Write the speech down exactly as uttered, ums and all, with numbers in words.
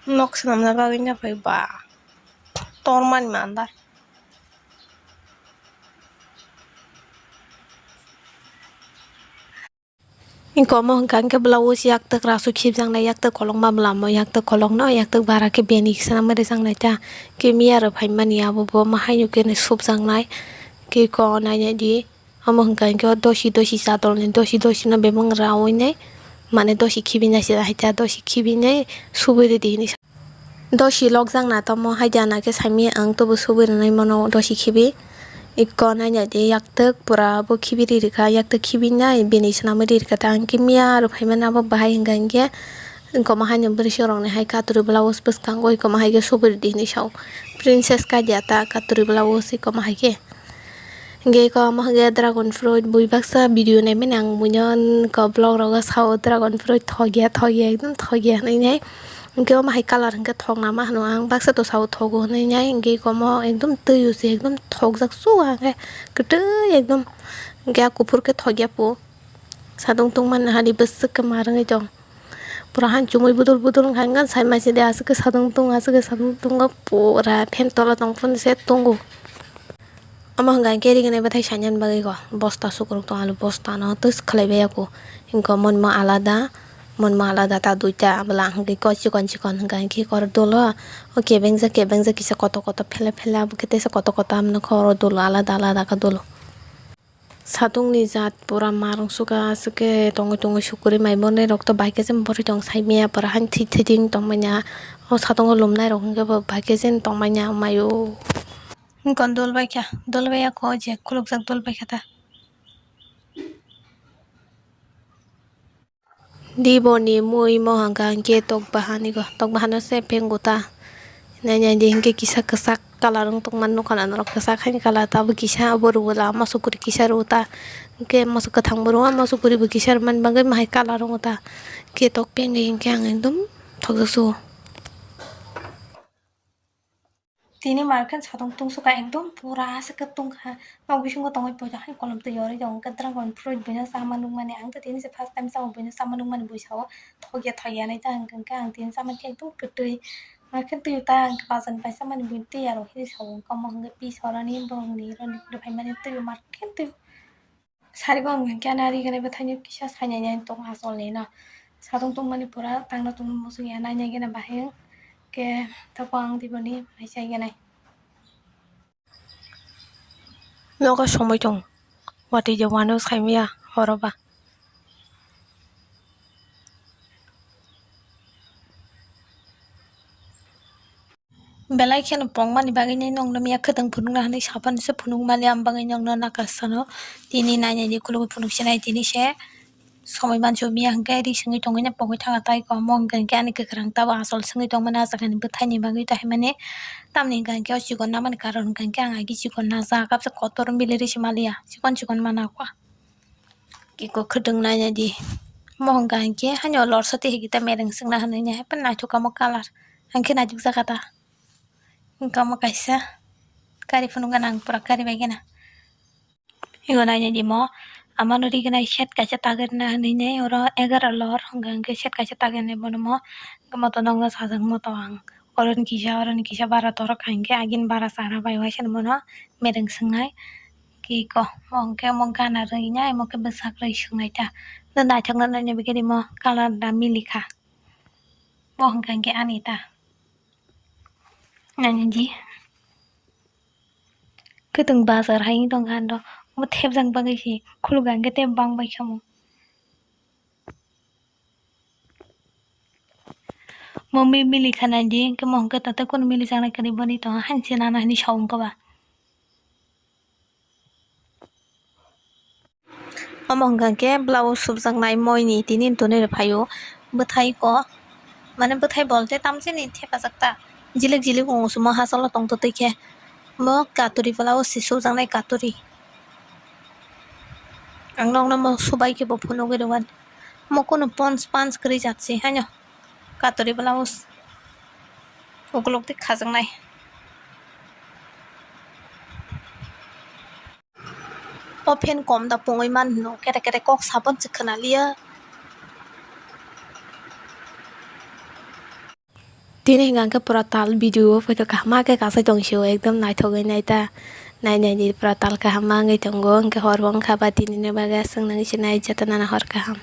Nok swnamna bagwi no phai ba tormani mandar. Ingkha omo hwnkha hwnkhe blouse yaktwk rasu khibjaknai, yaktwk kolokma bwlamo, yaktwk kolokno, yaktwk bara khe bini swnamwi rwjaknai ta. Khe miya rw phaimani abo bo ma haino khe subjaknai. Khe ko nainai di. Omo hwnkha hwnkhe o dosi dosi chadolni dosi dosi no bebak rawinai, mane dosi khibinai se hai ta, dosi khibinai subui rwdi hinwi sa-, dosi lokjak na tamo hai jana khe saimanya ang tobo subui rwnai mano dosi khibi. Ikko nainai di yaktwk pura bo khibi ri rwkha, yaktwk khibinai bini swnamwi ri rwkha ta, ang khe miya rw phaimani abo bahai hwnkha hwnkhe. Ikko ma haino bwrwi song rokni hai katuri blouse bwskango ikko ma hai khe subui rwdi hinwi sao, princess kaidia ta katuri blouse ikko ma hai khe. Hingke eko omo hingke dragon fruit bui baksa video naimani ang buino ko vlog rogo sao dragon fruit thokya thokya ekdom thokya hinwi nai. Hingke omo hai colour hingke thokna ma hino ang baksa to sao thogo hinwi nai hingke eko omo ekdom twi o se ekdom thokjak su hingke kwtwi ekdom hingke a kuphur khe thokya po sadung tongmani hani bwswk khe ma rwngwi tong. Pura han chumui budul budul wngkha, wngkha sai machine de aswk khe sadung tongo, aswk khe sadung tongo, pura fan tola tong phano se tongo. Omo hwnka hwnkhe rignai bwthai sainani bagwi kho bosta sukruk tong, alu bosta no twis khlai bai ya kho. Hwnkhe monmo alada, monmo alada ta duita, abwla hwnkhe kho chikon chikon hwnka hwnkhe kho oro dolo. O kebengjak kebengjak kisa kotor kotor phela phela, abo khe teisa kotor kotor, amno kho oro dolo alada alada khe dolo. Satung ni jat pura ma rwngsukha, aswk khe tongwi tongwi sukuri mai, boni rok to bai khe chini bwrwi tong saimanya, pura han thwi thwi ding tongmanya. O satung o lumnai rok hwnkhe bo bai khe chini tongmanya maio. Hwnkhe dol bai kha, dol bai ya kho je khulukjak dol bai kha ta. Diboni mui mohang kha hwnkhe tok bahani go, tok bahano se pengu ta. Nai nai di hwnkhe kisa kwchak colour wng tongmani nukha na norok, kwchak haini colour ta, abo kisa, abo rwla, moso kwrwi kisa rw ta. Hwnkhe moso kwthang bo rw, moso kwrwi bo kisa rwmani bagwi mahai colour wngo ta. Hwnkhe tok pengwi hwnkhe ang ekdom thokjak su. Tini market satung tungsukha ekdom pura aswk khe tungkha. Nok bisingo tongwi poito hai kolom twi yorwi tongo hwnkhe dragon fruit buino chama nukmani, ang tini se first time chama buino chama nukmani bui sao thokya thokya nai ta hwnkhe ang tini chama khe ekdom kwtwi. Market twi ta hwnkhe bazar bai chamani buino twi aro hini sao hwnkhe omo hwnkhe piece orani borokni rw phaimani twi market twi. Sari bo ang hwnkhe ani ari gwnai bwthaino kisa sainai nai tong asolni no. Satung tongmani pura tangna tongma muchung ya nainai gana bahai wng khe thapo ang tiboni mai sai gwnai. Nogo somoi tong watwi je wano saimaya oro ba. Belai kheno pongmani bagwi nai nokno miya kwthwng phunukna hwnwi saphano se phunukmani, ang bagwi nokno nakasano tini nainani khulugwi phunuksinai tini se somoi manso miya hwnkhe ri swngwi tongwi nai pogwi thangkha tei omo hwnkha hwnkhe ani kwkhwrang tabo achol swngwi tongmani ah jagani bwthaini bagwi tei haimani tamni hwnkha hwnkhe o chikon namani karon hwnkha hwnkhe ang agi chikon najak abse kotor miliri se maliya chikon chikon mana kha. Kiko khwdwng naina di. Omo hwnkha hinkhe haino lorsa twi hwnkhe ta mereng swkna hwnwi nai haphano naithok kha omo colour. Hinkhe naithok jakha ta. Wngkha omo kaisa kari phunukgana ang pura kari bai gana. Ego naina di mo amano rignai set kaisa tagwi rwna hwnwi nai oro egaroh lor hwnkha hinkhe set kaisa tagwi rwnai bono mo. Moto nokno sajak moto ang. Oroni kisa oroni kisa bara torok kha hinkhe agini bara chara bai waisano bono mereng swngnai. Kiko, mo hwnkhe omo gana rwinai, omo khe bwsak rwi swngnai ta. Naithokno naina bagwi rimo colour da milikha. Bo hwnkha hwnkhe ani ta. Naina di. Kwtwng bazar hai wng tongkha ando. Omo thepjak bagwi se khulukha hwnkhe tei bang bai kha omo. Mo mi-, milikha naidi, hwnkhe mo hwnkhe tato kunu milijaknai kwrwi boni tongo, haini se nana hinwi sao wngkha ba. Omo hwnkha khe blouse subjaknai moini tini tonwi rw phaio, bwthai ko, mane bwthai bolte tamsini thepajak ta, jilik jilik wngo se mo hachalo tongtwtwi khe, mo katuri blouse se subjaknai katuri. Ang nokno mo subai khe bo phunugwi rwmani. Mo kunu pons pans kwrwi jat se haino. Katuri blouse. Ukuluk twi khajaknai. O fan kom da pungwi man hino. Kete kete kok sabon se khwnaliya. Tini hwnkha hwnkhe pura tal video o photo kaham khe kasai tong sio, ekdom naithogwi nai ta. Nai nai di pura tal kaham wngwi tongo, hwnkhe hor bo wngkha ba tini ni bagwi aswk nangwi se nai jotono no hor kaham.